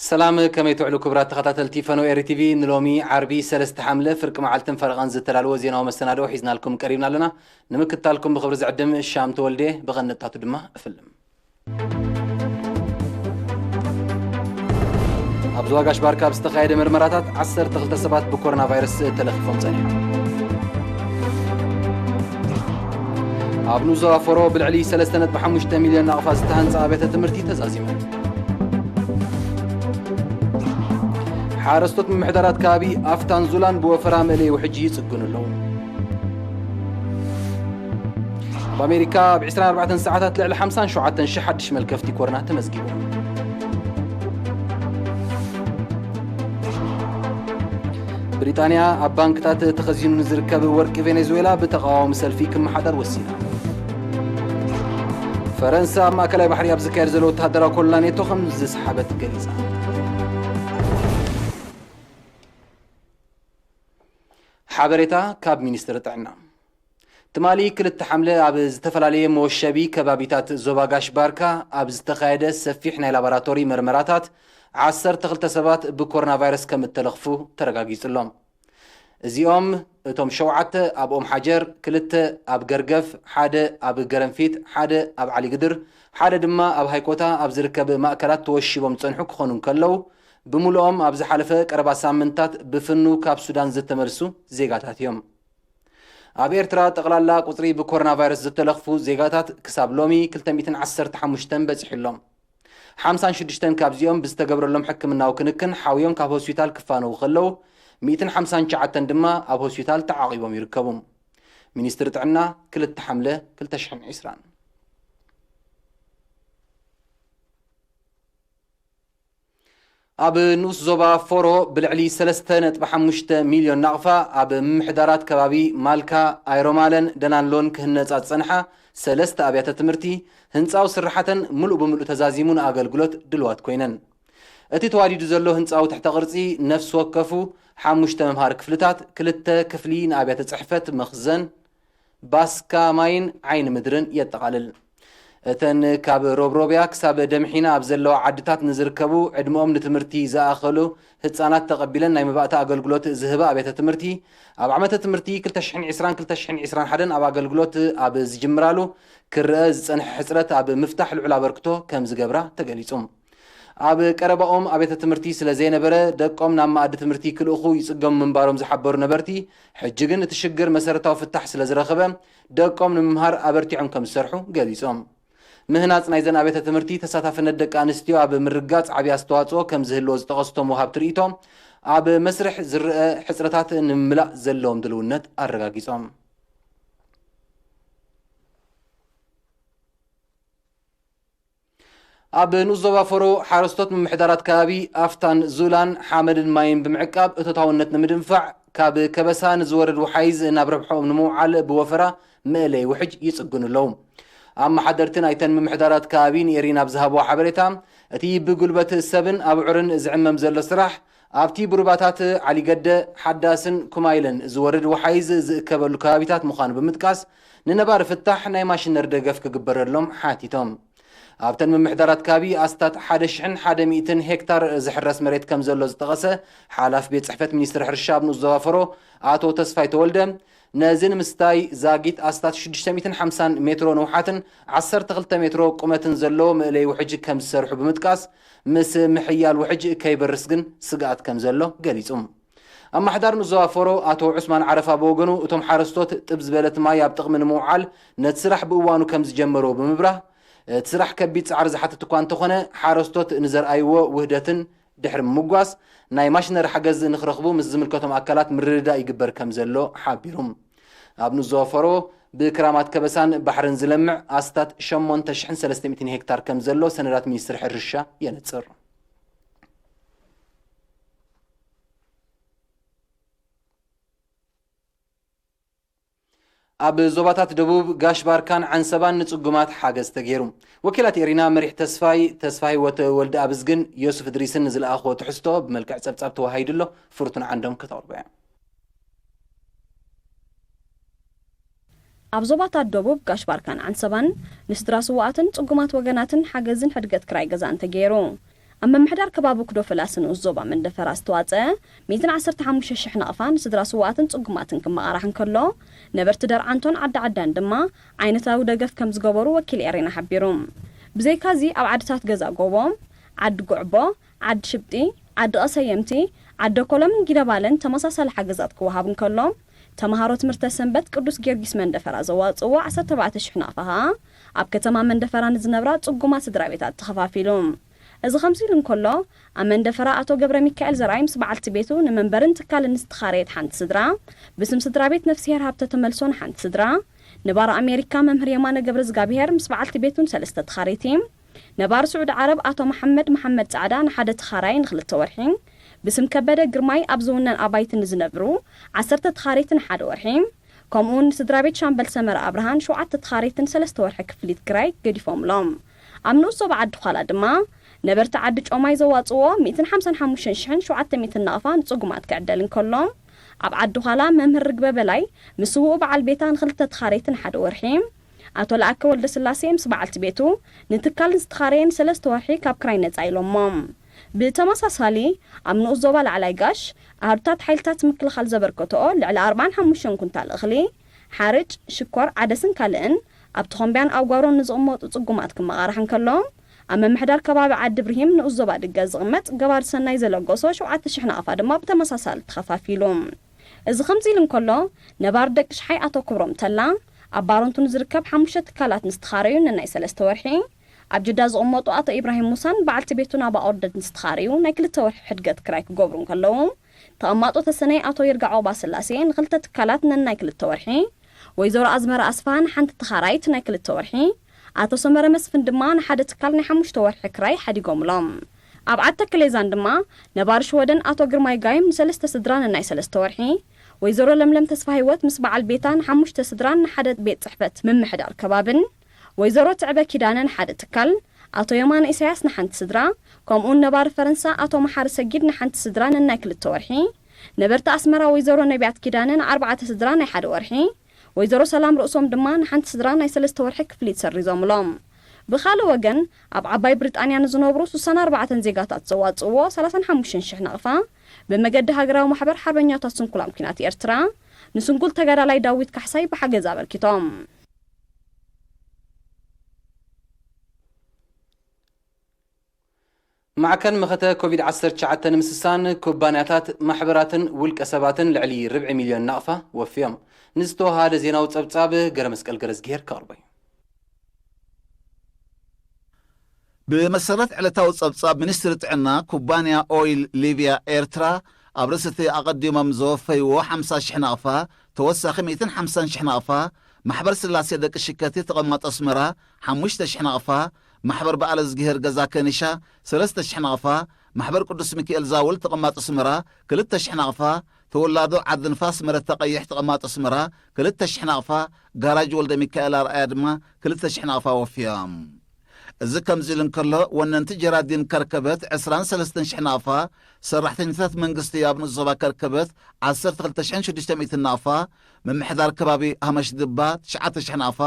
ሰላም፣ ከመይ ትውዕሉ ክቡራት ተኸታተልቲ ፈነው ኤሪ ቲቪ? ንሎሚ ዓርቢ ሰለስተ ሓምለ ፍርቂ መዓልትን ፈረቓን ዝተዳለወ ዜናዊ መሰናድኦ ሒዝናልኩም ቀሪብና ኣለና። ንምክትታልኩም ብኽብሪ ዝዕድም ሻም ተወልደ፣ ብቐንጣቱ ድማ እፍልም። ኣብ ዞባ ጋሽ ባርካ ኣብ ዝተኻየደ ምርመራታት ዓሰርተ ክልተ ሰባት ብኮሮና ቫይረስ ተለኺፎም ጸኒሖም። ኣብ ንኡስ ዞባ ፎሮ ብልዕሊ ሰለስተ ነጥቢ ሓሙሽተ ሚልዮን ናቕፋ ዝተሃንጻ ኣብያተ ትምህርቲ ተዛዚመን። ሓረስቶት ምምሕዳራት ከባቢ ኣፍታን ዙላን ብወፈራ መእለይ ውሕጅ ይጽግኑ ኣለዉ። ኣብ ኣሜሪካ ኣብ ዕስራን ኣርባዕተን ሰዓታት ልዕሊ ሓምሳን ሸውዓተን ሽሕ ሓድሽ መልከፍቲ ኮሮና ተመዝጊቡ። ብሪጣንያ ኣብ ባንክታት ተኸዚኑ ንዝርከብ ወርቂ ቬኔዙዌላ ብተቓዋሚ ሰልፊ ክመሓደር ወሲና። ፈረንሳ ኣብ ማእከላይ ባሕሪ ኣብ ዝካየድ ዘሎ ወተሃደራዊ ኮለላ ኔቶ ከም ዝሰሓበት ገሊጻ። ሓበሬታ ካብ ሚኒስትሪ ጥዕና። ትማሊ ክልተ ሓምለ ኣብ ዝተፈላለየ መወሸቢ ከባቢታት ዞባ ጋሽ ባርካ ኣብ ዝተኻየደ ሰፊሕ ናይ ላቦራቶሪ መርመራታት ዓሰርተ ክልተ ሰባት ብኮሮና ቫይረስ ከም እተለኽፉ ተረጋጊጹ ኣሎ። እዚኦም እቶም ሸውዓተ ኣብ ኦም ሓጀር፣ ክልተ ኣብ ገርገፍ፣ ሓደ ኣብ ገረንፊት፣ ሓደ ኣብ ዓሊግድር፣ ሓደ ድማ ኣብ ሃይኮታ ኣብ ዝርከብ ማእከላት ተወሺቦም ዝጸንሑ ክኾኑ እንከለዉ፣ ብምሉኦም ኣብ ዝሓለፈ ቀረባ ሳምንታት ብፍኑ ካብ ሱዳን ዝተመልሱ ዜጋታት እዮም። ኣብ ኤርትራ ጠቕላላ ቁጽሪ ብኮሮና ቫይረስ ዝተለኽፉ ዜጋታት ክሳብ ሎሚ ክልተ ሚእትን ዓሰርተ ሓሙሽተን በጺሑ ኣሎ። ሓምሳን ሽዱሽተን ካብዚኦም ብዝተገብረሎም ሕክምናዊ ክንክን ሓውዮም ካብ ሆስፒታል ክፋነዉ ከለዉ፣ ሚእትን ሓምሳን ትሽዓተን ድማ ኣብ ሆስፒታል ተዓቒቦም ይርከቡ። ሚኒስትሪ ጥዕና፣ ክልተ ሓምለ ክልተ ሽሕን ዕስራን። ኣብ ንኡስ ዞባ ፎሮ ብልዕሊ ሰለስተ ነጥቢ ሓሙሽተ ሚልዮን ናቕፋ ኣብ ምምሕዳራት ከባቢ ማልካ፣ ኣይሮማለን ደናንሎን ክህነጻ ዝጸንሓ ሰለስተ ኣብያተ ትምህርቲ ህንጻዊ ስራሓተን ምሉእ ብምሉእ ተዛዚሙ ንኣገልግሎት ድልዋት ኮይነን። እቲ ተዋዲዱ ዘሎ ህንጻዊ ትሕተ ቅርጺ ነፍሲ ወከፉ ሓሙሽተ መምሃሪ ክፍልታት፣ ክልተ ክፍሊ ንኣብያተ ጽሕፈት፣ መኽዘን፣ ባስካ ማይን ዓይኒ ምድርን የጠቓልል። እተን ካብ ሮብሮብያ ክሳብ ደምሒና ኣብ ዘለዋ ዓድታት ንዝርከቡ ዕድመኦም ንትምህርቲ ዝኣኸሉ ህጻናት ተቐቢለን ናይ መባእታ ኣገልግሎት ዝህባ ኣብያተ ትምህርቲ፣ ኣብ ዓመተ ትምህርቲ ክልተ ሽሕን ዕስራን ክልተ ሽሕን ዕስራን ሓደን ኣብ ኣገልግሎት ኣብ ዝጅምራሉ ክረአ ዝጸንሐ ሕጽረት ኣብ ምፍታሕ ልዑል ኣበርክቶ ከም ዝገብራ ተገሊጹ። ኣብ ቀረባኦም ኣብያተ ትምህርቲ ስለ ዘይነበረ፣ ደቆም ናብ መኣዲ ትምህርቲ ክልእኹ ይጽገሙ ምንባሮም ዝሓበሩ ነበርቲ፣ ሕጂ ግን እቲ ሽግር መሰረታዊ ፍታሕ ስለ ዝረኸበ፣ ደቆም ንምምሃር ኣበርቲዖም ከም ዝሰርሑ ገሊጾም። ምህናጽ ናይዘን ኣብያተ ትምህርቲ፣ ተሳታፍነት ደቂ ኣንስትዮ ኣብ ምርጋጽ ዓቢ ኣስተዋጽኦ ከም ዝህልዎ ዝጠቐሱ እቶም ወሃብቲ ርእይቶ፣ ኣብ መስርሕ ዝረአ ሕጽረታት ንምምላእ ዘለዎም ድልውነት ኣረጋጊጾም። ኣብ ንኡስ ዞባ ፎሮ፣ ሓረስቶት ምምሕዳራት ከባቢ ኣፍታን ዙላን ሓመድን ማይን ብምዕቃብ እቶታውነት ንምድንፋዕ፣ ካብ ከበሳ ንዝወርድ ወሓይዝ ናብ ረብሕኦም ንምውዓል ብወፈራ መእለይ ውሕጅ ይጽግኑ ኣለዉ። ኣመሓደርቲ ናይተን ምምሕዳራት ከባቢ ንኤሪና ኣብ ዝሃብዎ ሓበሬታ፣ እቲ ብጉልበት ሰብን ኣብዑርን ዝዕመም ዘሎ ስራሕ፣ ኣብቲ ብሩባታት ዓሊገደ፣ ሓዳስን ኩማይለን ዝወርድ ወሓይዝ ዝእከበሉ ከባቢታት ምዃኑ ብምጥቃስ፣ ንነባሪ ፍታሕ ናይ ማሽነሪ ደገፍ ክግበረሎም ሓቲቶም። ኣብተን ምምሕዳራት ከባቢ ኣስታት ሓደ ሽሕን ሓደ ሚእትን ሄክታር ዝሕረስ መሬት ከም ዘሎ ዝጠቐሰ ሓላፊ ቤት ጽሕፈት ሚኒስትሪ ሕርሻ ኣብ ንኡስ ዞባ ፎሮ ኣቶ ተስፋይ ተወልደ፣ ነዚ ንምስታይ ዛጊት ኣስታት ሽዱሽተ ሚእትን ሓምሳን ሜትሮ ንውሓትን ዓሰርተ ክልተ ሜትሮ ቁመትን ዘለዎ መእለይ ውሕጅ ከም ዝሰርሑ ብምጥቃስ፣ ምስ ምሕያል ውሕጅ ከይበርስ ግን ስግኣት ከም ዘሎ ገሊጹ። ኣመሓዳሪ ንኡስ ዞባ ፎሮ ኣቶ ዑስማን ዓረፋ ብወገኑ፣ እቶም ሓረስቶት ጥብ ዝበለት ማይ ኣብ ጥቕሚ ንምውዓል ነቲ ስራሕ ብእዋኑ ከም ዝጀመርዎ ብምብራህ፣ እቲ ስራሕ ከቢድ ጻዕሪ ዝሓትት እኳ እንተኾነ፣ ሓረስቶት ንዘርኣይዎ ውህደትን ድሕሪ ምምጓስ፣ ናይ ማሽነሪ ሓገዝ ንኽረኽቡ ምስ ዝምልከቶም ኣካላት ምርድዳእ ይግበር ከም ዘሎ ሓቢሩ። ኣብ ንኡስ ዞባ ፎሮ ብክራማት ከበሳን ባሕርን ዝለምዕ ኣስታት ሸሞንተ ሽሕን ሰለስተ ሚእትን ሄክታር ከም ዘሎ ሰነዳት ሚኒስትሪ ሕርሻ የነጽር። ኣብ ዞባታት ደቡብ ጋሽ ባርካን ዓንሰባን ንጽጉማት ሓገዝ ተገይሩ። ወኪላት ኤሪና መሪሕ ተስፋይ፣ ተስፋ ህይወት ወልደ ኣብዝግን ዮሱፍ እድሪስን ንዝለኣኽዎ ትሕዝቶ ብመልክዕ ጸብጻብ ተወሃሂዱ ኣሎ። ፍርቱን ዓንዶም ከተቕርቦ እያ። ኣብ ዞባታት ደቡብ ጋሽ ባርካን ዓንሰባን ንስድራ ስውኣትን ጽጉማት ወገናትን ሓገዝን ሕድገት ክራይ ገዛን ተገይሩ። ኣብ ምምሕዳር ከባቢ ኩዶ ፍላስ ንኡስ ዞባ መንደፈራ ዝተዋፀአ ሚእትን ዓሰርተ ሓሙሽተ ሽሕ ናቕፋ ንስድራ ስዋኣትን ጽጉማትን ክመቓራሕ እንከሎ፣ ነበርቲ ደርዓንቶን ዓዲ ዓዳን ድማ ዓይነታዊ ደገፍ ከም ዝገበሩ ወኪል ኤሬና ሓቢሩ። ብዘይካዚ ኣብ ዓድታት ገዛ ጎቦ፣ ዓዲ ጉዕቦ፣ ዓዲ ሽብጢ፣ ዓዲ ቀሰየምቲ፣ ዓዲ ኮሎምን ጊደባለን ተመሳሳሊ ሓገዛት ክወሃብ እንከሎ፣ ተምሃሮ ትምህርተ ሰንበት ቅዱስ ጊዮርጊስ መንደፈራ ዘዋፅእዎ ዓሰርተ ኣርባዕተ ሽሕ ናቕፋ ኸኣ ኣብ ከተማ መንደፈራ ንዝነብራ ጽጉማት ስድራ ቤታት ተኸፋፊሉ። እዚ ከምዚ ኢሉ እንከሎ፣ ኣብ መንደፈራ ኣቶ ገብረ ሚካኤል ዘርኣይ ምስ በዓልቲ ቤቱ ንመንበርን ትካልን ዝተኻረየት ሓንቲ ስድራ፣ ብስም ስድራ ቤት ነፍስሄር ሃብተ ተመልሶ ንሓንቲ ስድራ፣ ንባር ኣሜሪካ መምህር የማነ ገብረ ዝጋብሄር ምስ በዓልቲ ቤቱን ሰለስተ ተኻረይቲ፣ ነባር ስዑዲ ዓረብ ኣቶ መሓመድ መሓመድ ጻዕዳ ንሓደ ተኻራይ ንክልተ ወርሒ፣ ብስም ከበደ ግርማይ ኣብ ዝውነን ኣባይቲ ንዝነብሩ ዓሰርተ ተኻረይቲ ንሓደ ወርሒ፣ ከምኡውን ንስድራ ቤት ሻምበል ሰመረ ኣብርሃን ሸውዓተ ተኻረይትን ሰለስተ ወርሒ ክፍሊት ክራይ ገዲፎምሎም። ኣብ ንኡስ ዞባ ዓዲ ዃላ ድማ ነበርቲ ዓዲ ጮማይ ዘዋፅዎ ሚእትን ሓምሳን ሓሙሽተን ሽሕን ሸውዓተ ሚእትን ናቕፋ ንጽጉማት ክዕደል እንከሎ፣ ኣብ ዓዲ ዃላ መምህር ርግበ በላይ ምስ ስውኡ በዓል ቤታ ንክልተ ተኻረይትን ሓደ ወርሒ፣ ኣቶ ለኣከ ወልደ ስላሴ ምስ በዓልቲ ቤቱ ንትካል ዝተኻረየን ሰለስተ ወርሒ ካብ ክራይ ነጻ ኢሎሞ። ብተመሳሳሊ ኣብ ንኡስ ዞባ ላዕላይ ጋሽ ኣሃዱታት ሓይልታት ምክልኻል ዘበርከተኦ ልዕሊ ኣርባዓን ሓሙሽተን ኩንታል እኽሊ፣ ሓርጭ፣ ሽኮር፣ ዓደስን ካልእን ኣብ ተኾምቢያን ኣውጓሮን ንዝቕመጡ ጽጉማት ክመቓራሕ እንከሎ፣ ኣብ ምምሕዳር ከባቢ ዓዲ ብርሂም ንኡስ ዞባ ድገ ዝቕመጥ ገባሪ ሰናይ ዘለገሶ ሸውዓተ ሽሕ ናቕፋ ድማ ብተመሳሳሊ ተኸፋፊሉ። እዚ ከምዚ ኢሉ እንከሎ፣ ነባር ደቂ ሽሓይ ኣቶ ክብሮም ተላ ኣብ ባረንቱ ንዝርከብ ሓሙሽተ ትካላት ንዝተኻረዩ ነናይ ሰለስተ ወርሒ፣ ኣብ ጅዳ ዝቕመጡ ኣቶ ኢብራሂም ሙሳን በዓልቲ ቤቱን ኣብ ኣቑርደት ንዝተኻረዩ ናይ ክልተ ወርሒ ሕድገት ክራይ ክገብሩ እንከለዉ፣ ተቐማጦ ተሰነይ ኣቶ ይርጋ ዖባ ስላሴ ንክልተ ትካላት ነናይ ክልተ ወርሒ፣ ወይዘሮ ኣዝመራ ኣስፍሃ ንሓንቲ ተኻራይት ናይ ክልተ ወርሒ፣ ኣቶ ሰመረ መስፍን ድማ ንሓደ ትካል ናይ ሓሙሽተ ወርሒ ክራይ ሓዲጎምሎም። ኣብ ዓዲ ተክሌዛን ድማ ነባር ሽወደን ኣቶ ግርማይ ጋይም ንሰለስተ ስድራ ነናይ ሰለስተ ወርሒ፣ ወይዘሮ ለምለም ተስፋ ህይወት ምስ በዓል ቤታን ሓሙሽተ ስድራን ንሓደ ቤት ጽሕፈት ምምሕዳር ከባብን፣ ወይዘሮ ትዕበ ኪዳነ ንሓደ ትካል፣ ኣቶ የማነ ኢሳያስ ንሓንቲ ስድራ፣ ከምኡውን ነባሪ ፈረንሳ ኣቶ መሓሪ ሰጊድ ንሓንቲ ስድራ ነናይ ክልተ ወርሒ፣ ነበርቲ ኣስመራ ወይዘሮ ነቢያት ኪዳነ ንኣርባዕተ ስድራ ናይ ሓደ ወርሒ፣ ወይዘሮ ሰላም ርእሶም ድማ ንሓንቲ ስድራ ናይ ሰለስተ ወርሒ ክፍሊት ሰሪዞምሎም። ብኻልእ ወገን፣ ኣብ ዓባይ ብሪጣንያ ንዝነብሩ ስሳን ኣርባዕተን ዜጋታት ዘዋጽእዎ ሰላሳን ሓሙሽተን ሽሕ ናቕፋ፣ ብመገዲ ሃገራዊ ማሕበር ሓርበኛታት ስንኩላን ኲናት ኤርትራ፣ ንስንኩል ተጋዳላይ ዳዊት ካሕሳይ ብሓገዝ ኣበርኪቶም። ማዕከን መኸተ ኮቪድ ዓሰርተ ትሽዓተ ንምስሳን ኩባንያታት፣ ማሕበራትን ውልቀ ሰባትን ልዕሊ ርብዒ ሚልዮን ናቕፋ ወፍዮም። ንዝተወሃደ ዜናዊ ጸብጻብ ገረ መስቀል ገረዝግሄር ከቕርቦ እዩ። ብመሰረት ዕለታዊ ጸብጻብ ሚኒስትሪ ጥዕና፣ ኩባንያ ኦይል ሊብያ ኤርትራ ኣብ ርእሲ እቲ ኣቐዲሞም ዘወፈይዎ ሓምሳ ሽሕ ናቕፋ፣ ተወሳኺ ሚእትን ሓምሳን ሽሕ ናቕፋ፣ ማሕበር ስላሴ ደቂ ሽከቲ ተቐማጦ ኣስመራ ሓሙሽተ ሽሕ ናቕፋ፣ ማሕበር በዓለ ዝግሄር ገዛ ከኒሻ ሰለስተ ሽሕ ናቕፋ፣ ማሕበር ቅዱስ ሚካኤል ዛውል ተቐማጦ ኣስመራ ክልተ ሽሕ ናቕፋ፣ ተወላዶ ዓዲ ንፋስ መረታ ቀይሕ ተቐማጦ ኣስመራ ክልተ ሽሕ ናቕፋ፣ ጋራጅ ወልደ ሚካኤል ኣርኣያ ድማ ክልተ ሽሕ ናቕፋ ወፍዮም። እዚ ከምዚ ኢሉ እንከሎ፣ ወነንቲ ጀራዲን ከርከበት ዕስራን ሰለስተን ሽሕ ናቕፋ፣ ሰራሕተኛታት መንግስቲ ኣብ ንኡስ ዞባ ከርከበት ዓሰርተ ክልተ ሽሕን ሽዱሽተ ሚእትን ናቕፋ፣ ምምሕዳር ከባቢ ሃመሽ ድባ ትሽዓተ ሽሕ ናቕፋ፣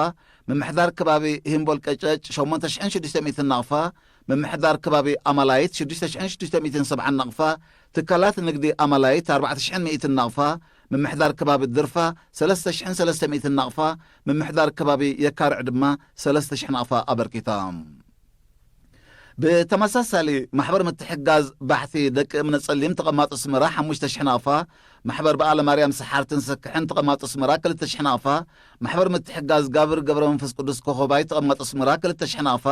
ምምሕዳር ከባቢ ሂምቦል ቀጨጭ ሸሞንተ ሽሕን ሽዱሽተ ሚእትን ናቕፋ፣ ምምሕዳር ከባቢ ኣማላይት ሽዱሽተ ሽሕን ሽዱሽተ ሚእትን ሰብዓን ናቕፋ፣ ትካላት ንግዲ ኣማላይት ኣርባዕተ ሽሕን ሚእትን ናቕፋ፣ ምምሕዳር ከባቢ ድርፋ ሰለስተ ሽሕን ሰለስተ ሚእትን ናቕፋ፣ ምምሕዳር ከባቢ የካርዕ ድማ ሰለስተ ሽሕ ናቕፋ ኣበርኪቶም። ብተመሳሳሊ፣ ማሕበር ምትሕጋዝ ባሕቲ ደቂ እምነ ጸሊም ተቐማጦ ኣስመራ ሓሙሽተ ሽሕ ናቕፋ፣ ማሕበር በዓለ ማርያም ሰሓርትን ሰክሕን ተቐማጦ ኣስመራ ክልተ ሽሕ ናቕፋ፣ ማሕበር ምትሕጋዝ ጋብር ገብረ መንፈስ ቅዱስ ኮኾባይ ተቐማጦ ኣስመራ ክልተ ሽሕ ናቕፋ፣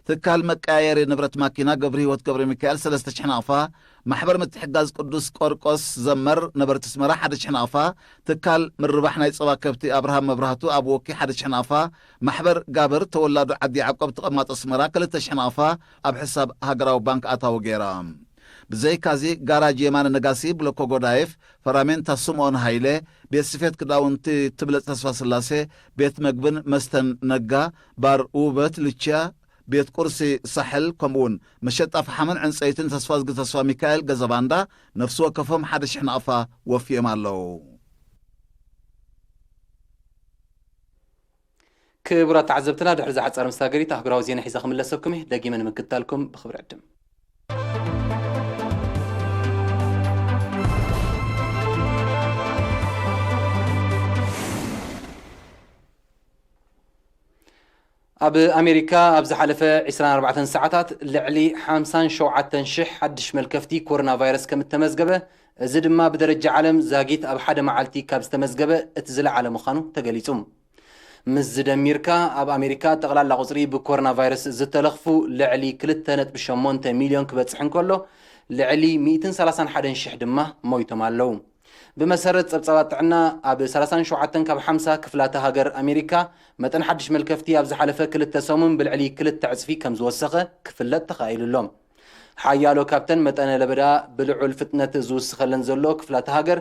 ትካል መቀያየሪ ንብረት ማኪና ገብረ ህይወት ገብረ ሚካኤል ሰለስተ ሽሕ ናቕፋ፣ ማሕበር ምትሕጋዝ ቅዱስ ቆርቆስ ዘመር ነበርቲ ኣስመራ ሓደ ሽሕ ናቕፋ፣ ትካል ምርባሕ ናይ ጸባ ከብቲ ኣብርሃም መብራህቱ ኣብ ወኪ ሓደ ሽሕ ናቕፋ፣ ማሕበር ጋብር ተወላዶ ዓዲ ያዕቆብ ተቐማጦ ኣስመራ ክልተ ሽሕ ናቕፋ ኣብ ሕሳብ ሃገራዊ ባንክ ኣታዊ ገይሮም። ብዘይካዚ፣ ጋራጅ የማነ ነጋሲ ብሎኮ ጎዳይፍ፣ ፈራሜንታ ስምኦን ሃይለ፣ ቤት ስፌት ክዳውንቲ ትብለጽ ተስፋ ስላሴ፣ ቤት መግብን መስተን ነጋ፣ ባር ውበት ልችያ፣ ቤት ቁርሲ ሳሕል፣ ከምኡውን መሸጣ ፈሓምን ዕንጸይትን ተስፋዝጊ ተስፋ ሚካኤል ገዘባንዳ፣ ነፍሲ ወከፎም ሓደ ሽሕ ናቕፋ ወፍዮም ኣለዉ። ክቡራት ተዓዘብትና፣ ድሕሪ ዝሓጸረ መሳገሪት ኣህጉራዊ ዜና ሒዛ ክምለሰኩም እየ። ደጊመ ንምክትታልኩም ብኽብሪ ዕድም። ኣብ ኣሜሪካ ኣብ ዝሓለፈ ዕስራን ኣርባዕተን ሰዓታት ልዕሊ ሓምሳን ሸውዓተን ሽሕ ሓድሽ መልከፍቲ ኮሮና ቫይረስ ከም እተመዝገበ፣ እዚ ድማ ብደረጃ ዓለም ዛጊት ኣብ ሓደ መዓልቲ ካብ ዝተመዝገበ እቲ ዝለዓለ ምዃኑ ተገሊጹ። ምስ ዝደሚርካ፣ ኣብ ኣሜሪካ ጠቕላላ ቁጽሪ ብኮሮና ቫይረስ ዝተለኽፉ ልዕሊ ክልተ ነጥቢ ሸሞንተ ሚልዮን ክበጽሕ እንከሎ፣ ልዕሊ ሚእትን ሰላሳን ሓደን ሽሕ ድማ ሞይቶም ኣለዉ። ብመሰረት ጸብጻባት ጥዕና፣ ኣብ ሰላሳን ሸውዓተን ካብ ሓምሳ ክፍላተ ሃገር ኣሜሪካ፣ መጠን ሓድሽ መልከፍቲ ኣብ ዝሓለፈ ክልተ ሰሙን ብልዕሊ ክልተ ዕጽፊ ከም ዝወሰኸ ክፍለጥ ተኻኢሉ ኣሎ። ሓያሎ ካብተን መጠነ ለበዳ ብልዑል ፍጥነት ዝውስኸለን ዘሎ ክፍላተ ሃገር፣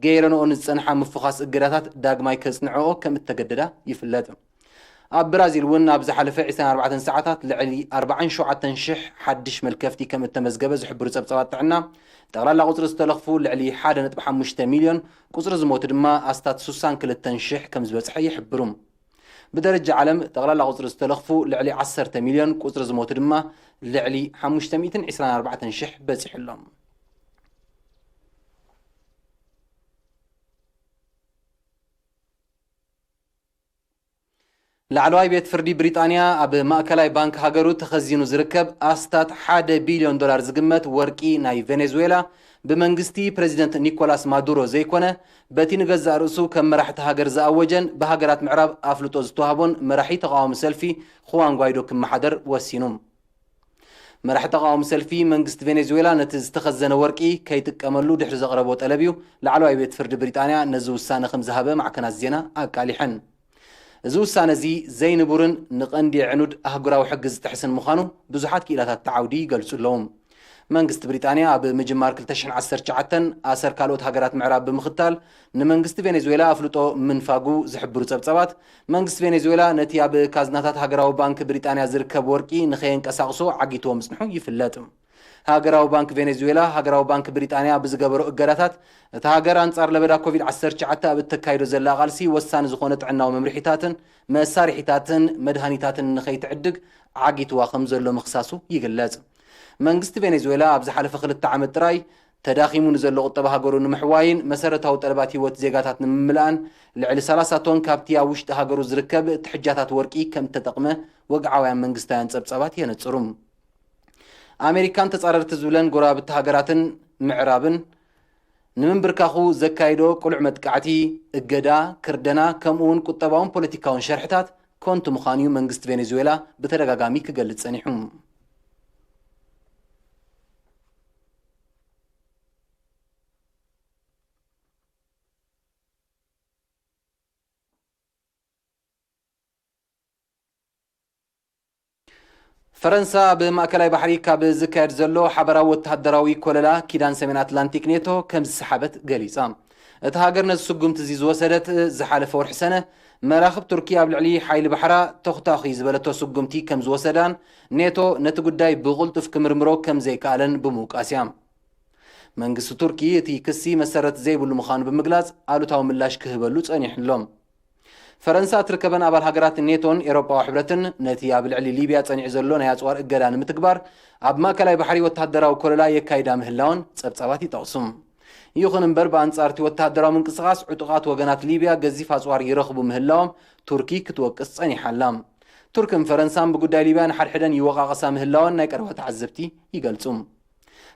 ገይረንኦ ንዝጸንሓ ምፍዃስ እገዳታት ዳግማይ ከጽንዕኦ ከም እተገደዳ ይፍለጥ። ኣብ ብራዚል እውን ኣብ ዝሓለፈ ዕስራን ኣርባዕተን ሰዓታት ልዕሊ ኣርባዓን ሸውዓተን ሽሕ ሓድሽ መልከፍቲ ከም እተመዝገበ ዝሕብሩ ጸብጻባት ጥዕና፣ ጠቕላላ ቁጽሪ ዝተለኽፉ ልዕሊ ሓደ ነጥቢ ሓሙሽተ ሚልዮን፣ ቁጽሪ ዝሞቱ ድማ ኣስታት ስሳን ክልተን ሽሕ ከም ዝበጽሐ ይሕብሩ። ብደረጃ ዓለም ጠቕላላ ቁጽሪ ዝተለኽፉ ልዕሊ ዓሰርተ ሚልዮን፣ ቁጽሪ ዝሞቱ ድማ ልዕሊ ሓሙሽተ ሚእትን ዕስራን ኣርባዕተን ሽሕ በጺሑ ኣሎ። ላዕለዋይ ቤት ፍርዲ ብሪጣንያ ኣብ ማእከላይ ባንክ ሃገሩ ተኸዚኑ ዝርከብ ኣስታት ሓደ ቢልዮን ዶላር ዝግመት ወርቂ ናይ ቬኔዙዌላ ብመንግስቲ ፕረዚደንት ኒኮላስ ማዱሮ ዘይኮነ፣ በቲ ንገዛእ ርእሱ ከም መራሕቲ ሃገር ዝኣወጀን ብሃገራት ምዕራብ ኣፍልጦ ዝተዋህቦን መራሒ ተቓዋሚ ሰልፊ ኹዋን ጓይዶ ክመሓደር ወሲኑ። መራሒ ተቓዋሚ ሰልፊ መንግስቲ ቬኔዙዌላ ነቲ ዝተኸዘነ ወርቂ ከይጥቀመሉ ድሕሪ ዘቕረቦ ጠለብ እዩ ላዕለዋይ ቤት ፍርዲ ብሪጣንያ ነዚ ውሳነ ከም ዝሃበ ማዕከናት ዜና ኣቃሊሐን። እዚ ውሳነ እዚ ዘይንቡርን ንቐንዲ ኣዕኑድ ኣህጉራዊ ሕጊ ዝጥሕስን ምዃኑ ብዙሓት ክኢላታት እቲ ዓውዲ ይገልጹ ኣለዉ። መንግስቲ ብሪጣንያ ኣብ ምጅማር ክልተ ሽሕን ዓሰርተ ትሽዓተን ኣሰር ካልኦት ሃገራት ምዕራብ ብምኽታል ንመንግስቲ ቬኔዙዌላ ኣፍልጦ ምንፋጉ ዝሕብሩ ጸብጻባት፣ መንግስቲ ቬኔዙዌላ ነቲ ኣብ ካዝናታት ሃገራዊ ባንክ ብሪጣንያ ዝርከብ ወርቂ ንኸየንቀሳቕሶ ዓጊትዎ ምጽንሑ ይፍለጥ። ሃገራዊ ባንክ ቬኔዙዌላ፣ ሃገራዊ ባንክ ብሪጣንያ ብዝገበሮ እገዳታት፣ እታ ሃገር ኣንጻር ለበዳ ኮቪድ ዓሰርተ ትሽዓተ ኣብ እተካይዶ ዘላ ቃልሲ ወሳኒ ዝኾነ ጥዕናዊ መምርሒታትን መሳርሒታትን መድሃኒታትን ንኸይትዕድግ ዓጊትዋ ከም ዘሎ ምኽሳሱ ይግለጽ። መንግስቲ ቬኔዙዌላ ኣብ ዝሓለፈ ክልተ ዓመት ጥራይ ተዳኺሙ ንዘሎ ቁጠባ ሃገሩ ንምሕዋይን መሰረታዊ ጠለባት ህይወት ዜጋታት ንምምላእን ልዕሊ ሰላሳ ቶን ካብቲ ኣብ ውሽጢ ሃገሩ ዝርከብ ትሕጃታት ወርቂ ከም እተጠቕመ ወግዓውያን መንግስታውያን ጸብጻባት የነጽሩ። ኣሜሪካን ተጻረርቲ ዝብለን ጎረባብቲ ሃገራትን ምዕራብን ንምንብርካኹ ዘካይዶ ቅሉዕ መጥቃዕቲ፣ እገዳ፣ ክርደና፣ ከምኡ እውን ቁጠባውን ፖለቲካውን ሸርሕታት ከንቱ ምዃኑ እዩ መንግስቲ ቬኔዙዌላ ብተደጋጋሚ ክገልጽ ጸኒሑ። ፈረንሳ ኣብ ማእከላይ ባሕሪ ካብ ዝካየድ ዘሎ ሓበራዊ ወተሃደራዊ ኮለላ ኪዳን ሰሜን ኣትላንቲክ ኔቶ ከም ዝሰሓበት ገሊጻ። እታ ሃገር ነዚ ስጉምቲ እዚ ዝወሰደት ዝሓለፈ ወርሒ ሰነ፣ መራኽብ ቱርኪ ኣብ ልዕሊ ሓይሊ ባሕራ ተኹታኹ ዝበለቶ ስጉምቲ ከም ዝወሰዳን ኔቶ ነቲ ጉዳይ ብቕልጡፍ ክምርምሮ ከም ዘይከኣለን ብምውቃስ እያ። መንግስቲ ቱርኪ እቲ ክሲ መሰረት ዘይብሉ ምዃኑ ብምግላጽ ኣሉታዊ ምላሽ ክህበሉ ጸኒሑ ኣሎ። ፈረንሳ እትርከበን ኣባል ሃገራት ኔቶን ኤውሮጳዊ ሕብረትን ነቲ ኣብ ልዕሊ ሊብያ ጸኒዑ ዘሎ ናይ ኣጽዋር እገዳ ንምትግባር ኣብ ማእከላይ ባሕሪ ወተሃደራዊ ኮለላ የካይዳ ምህላወን ጸብጻባት ይጠቕሱ። ይኹን እምበር ብኣንጻር እቲ ወተሃደራዊ ምንቅስቓስ ዕጡቓት ወገናት ሊብያ ገዚፍ ኣጽዋር ይረኽቡ ምህላዎም ቱርኪ ክትወቅስ ጸኒሓ ኣላ። ቱርክን ፈረንሳን ብጉዳይ ሊብያ ንሓድሕደን ይወቓቐሳ ምህላወን ናይ ቀረባ ተዓዘብቲ ይገልጹ።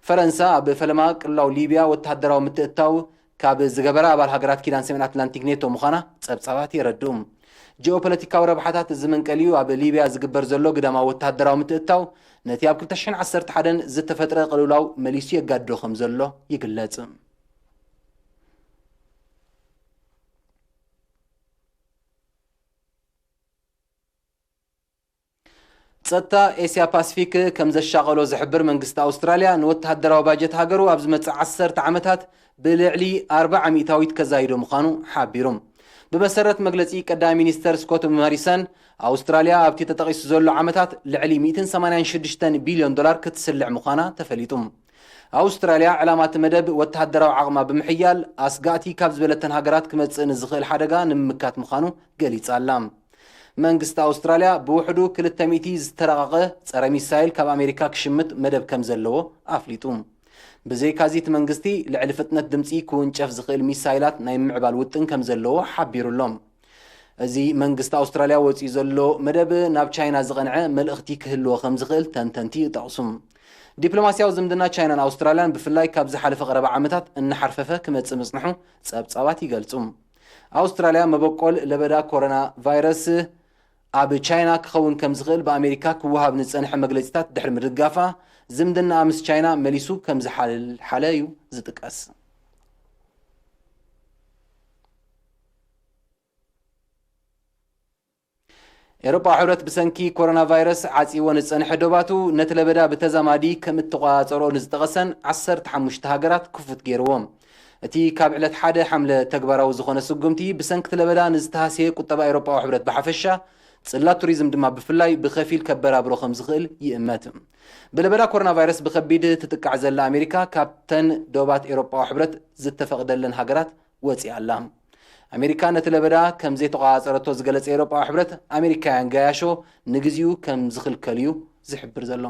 ፈረንሳ ኣብ ፈለማ ቅልውላው ሊብያ ወተሃደራዊ ምትእትታው ካብ ዝገበራ ኣባል ሃገራት ኪዳን ሰሜን ኣትላንቲክ ኔቶ ምዃና ጸብጻባት የረድኡ። ጂኦፖለቲካዊ ረብሓታት እዚ መንቀሊኡ ኣብ ሊብያ ዝግበር ዘሎ ግዳማዊ ወተሃደራዊ ምትእትታው ነቲ ኣብ ክልተ ሽሕን ዓሰርተ ሓደን ዝተፈጥረ ቅልውላው መሊሱ የጋድዶ ከም ዘሎ ይግለጽ። ጸጥታ ኤስያ ፓሲፊክ ከም ዘሻቐሎ ዝሕብር መንግስቲ ኣውስትራልያ ንወተሃደራዊ ባጀት ሃገሩ ኣብ ዝመጽእ ዓሰርተ ዓመታት ብልዕሊ ኣርብዓ ሚእታዊት ከዛይዶ ምዃኑ ሓቢሩ። ብመሰረት መግለጺ ቀዳማይ ሚኒስተር ስኮት ማሪሰን፣ ኣውስትራልያ ኣብቲ ተጠቒሱ ዘሎ ዓመታት ልዕሊ ሚእትን ሰማንያን ሽዱሽተን ቢልዮን ዶላር ክትስልዕ ምዃና ተፈሊጡ። ኣውስትራልያ ዕላማ እቲ መደብ ወተሃደራዊ ዓቕማ ብምሕያል ኣስጋእቲ ካብ ዝበለተን ሃገራት ክመጽእ ንዝኽእል ሓደጋ ንምምካት ምዃኑ ገሊጻ ኣላ። መንግስቲ ኣውስትራልያ ብውሕዱ ክልተ ሚእቲ ዝተረቐቐ ጸረ ሚሳይል ካብ ኣሜሪካ ክሽምት መደብ ከም ዘለዎ ኣፍሊጡ። ብዘይካዚ እቲ መንግስቲ ልዕሊ ፍጥነት ድምጺ ክውንጨፍ ዝኽእል ሚሳይላት ናይ ምምዕባል ውጥን ከም ዘለዎ ሓቢሩ ኣሎ። እዚ መንግስቲ ኣውስትራልያ ወፂኡ ዘሎ መደብ ናብ ቻይና ዝቐንዐ መልእኽቲ ክህልዎ ከም ዝኽእል ተንተንቲ ይጠቕሱ። ዲፕሎማስያዊ ዝምድና ቻይናን ኣውስትራልያን ብፍላይ ካብ ዝሓለፈ ቀረባ ዓመታት እናሓርፈፈ ክመጽእ ምጽንሑ ጸብጻባት ይገልጹ። ኣውስትራልያ መበቆል ለበዳ ኮሮና ቫይረስ ኣብ ቻይና ክኸውን ከም ዝኽእል ብኣሜሪካ ክወሃብ ንጸንሐ መግለጺታት ድሕሪ ምድጋፋ፣ ዝምድናኣ ምስ ቻይና መሊሱ ከም ዝሓልሓለ እዩ ዝጥቀስ። ኤውሮጳዊ ሕብረት ብሰንኪ ኮሮና ቫይረስ ዓጺዎ ንዝጸንሐ ዶባቱ፣ ነቲ ለበዳ ብተዛማዲ ከም እተቆጻጸሮ ንዝጠቐሰን ዓሰርተ ሓሙሽተ ሃገራት ክፉት ገይርዎ። እቲ ካብ ዕለት ሓደ ሓምለ ተግባራዊ ዝኾነ ስጉምቲ፣ ብሰንኪ እቲ ለበዳ ንዝተሃስየ ቁጠባ ኤውሮጳዊ ሕብረት ብሓፈሻ፣ ጽላት ቱሪዝም ድማ ብፍላይ ብኸፊል ከበራብሮ ከም ዝኽእል ይእመት። ብለበዳ ኮሮና ቫይረስ ብኸቢድ ትጥቃዕ ዘላ ኣሜሪካ፣ ካብተን ዶባት ኤውሮጳዊ ሕብረት ዝተፈቕደለን ሃገራት ወጺኣ ኣላ። ኣሜሪካ ነቲ ለበዳ ከም ዘይተቆጻጸረቶ ዝገለጸ ኤውሮጳዊ ሕብረት፣ ኣሜሪካውያን ገያሾ ንግዚኡ ከም ዝኽልከል እዩ ዝሕብር ዘሎ።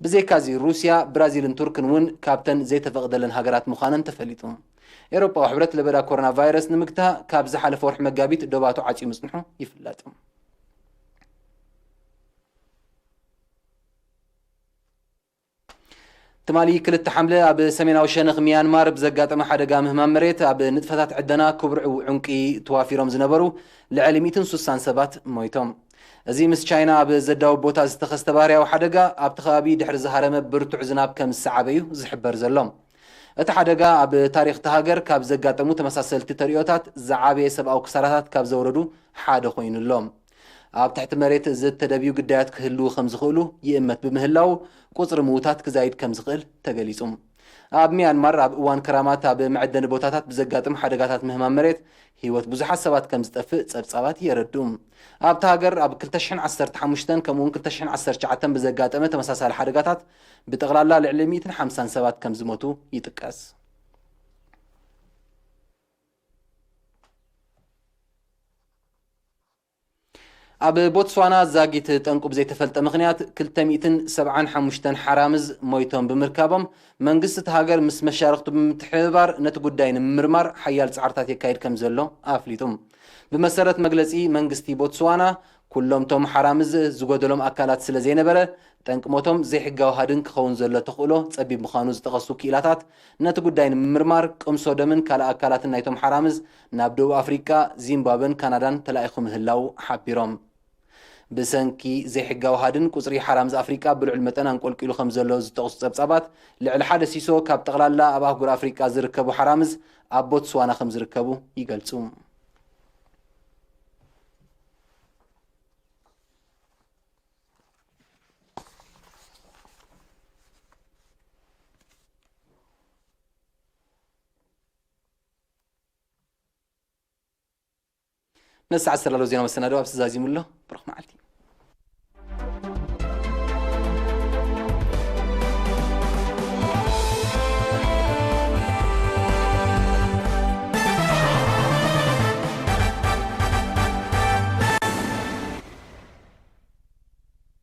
ብዘይካዚ፣ ሩስያ፣ ብራዚልን ቱርክን እውን ካብተን ዘይተፈቕደለን ሃገራት ምዃነን ተፈሊጡ። ኤውሮጳዊ ሕብረት ለበዳ ኮሮና ቫይረስ ንምግታእ ካብ ዝሓለፈ ወርሒ መጋቢት ዶባቱ ዓጽዩ ምጽንሑ ይፍለጥ። ትማሊ ክልተ ሓምለ ኣብ ሰሜናዊ ሸነኽ ሚያንማር ብዘጋጠመ ሓደጋ ምህማም መሬት፣ ኣብ ንጥፈታት ዕደና ክቡር ዕው-፣ ዕንቂ ተዋፊሮም ዝነበሩ ልዕሊ ሚእትን ሱሳን ሰባት ሞይቶም። እዚ ምስ ቻይና ኣብ ዘዳውብ ቦታ ዝተኸስተ ባህርያዊ ሓደጋ፣ ኣብቲ ከባቢ ድሕሪ ዝሃረመ ብርቱዕ ዝናብ ከም ዝሰዓበ እዩ ዝሕበር ዘሎ። እቲ ሓደጋ ኣብ ታሪኽ እታ ሃገር ካብ ዘጋጠሙ ተመሳሰልቲ ተርእዮታት ዝዓበየ ሰብኣዊ ክሳራታት ካብ ዘውረዱ ሓደ ኮይኑ ኣሎ። ኣብ ትሕቲ መሬት ዝተደብዩ ግዳያት ክህልዉ ከም ዝኽእሉ ይእመት ብምህላው፣ ቁጽሪ ምዉታት ክዛይድ ከም ዝኽእል ተገሊጹ። ኣብ ሚያንማር ኣብ እዋን ክራማት ኣብ መዐደኒ ቦታታት ብዘጋጥም ሓደጋታት ምህማም መሬት ህይወት ብዙሓት ሰባት ከም ዝጠፍእ ጸብጻባት የረድኡ። ኣብታ ሃገር ኣብ ክልተ ሽሕን ዓሰርተ ሓሙሽተን ከምኡውን ክልተ ሽሕን ዓሰርተ ትሽዓተን ብዘጋጠመ ተመሳሳሊ ሓደጋታት ብጠቕላላ ልዕሊ ሚእትን ሓምሳን ሰባት ከም ዝሞቱ ይጥቀስ። ኣብ ቦትስዋና ዛጊት ጠንቁ ብዘይተፈልጠ ምኽንያት ክልተ ሚእትን ሰብዓን ሓሙሽተን ሓራምዝ ሞይቶም ብምርካቦም፣ መንግስቲ እቲ ሃገር ምስ መሻርኽቱ ብምትሕብባር ነቲ ጉዳይ ንምምርማር ሓያል ጻዕርታት የካይድ ከም ዘሎ ኣፍሊጡ። ብመሰረት መግለጺ መንግስቲ ቦትስዋና፣ ኩሎም እቶም ሓራምዝ ዝጎደሎም ኣካላት ስለ ዘይነበረ፣ ጠንቂ ሞቶም ዘይሕጋዊ ሃድን ክኸውን ዘሎ ተኽእሎ ጸቢብ ምዃኑ ዝጠቐሱ ክኢላታት፣ ነቲ ጉዳይ ንምምርማር ቅምሶ ደምን ካልእ ኣካላትን ናይቶም ሓራምዝ ናብ ደቡብ ኣፍሪቃ፣ ዚምባብወን ካናዳን ተላኢኹ ምህላው ሓቢሮም። ብሰንኪ ዘይሕጋዊ ሃድን ቁጽሪ ሓራምዝ ኣፍሪቃ ብልዑል መጠን ኣንቆልቂሉ ከም ዘሎ ዝጠቕሱ ጸብጻባት፣ ልዕሊ ሓደ ሲሶ ካብ ጠቕላላ ኣብ ኣህጉር ኣፍሪቃ ዝርከቡ ሓራምዝ ኣብ ቦትስዋና ከም ዝርከቡ ይገልጹ። ነዚ ሰዓት ዝተዳለወ ዜና መሰናድኦ ኣብዚ ዛዚሙ ኣሎ። ብሩኽ መዓልቲ።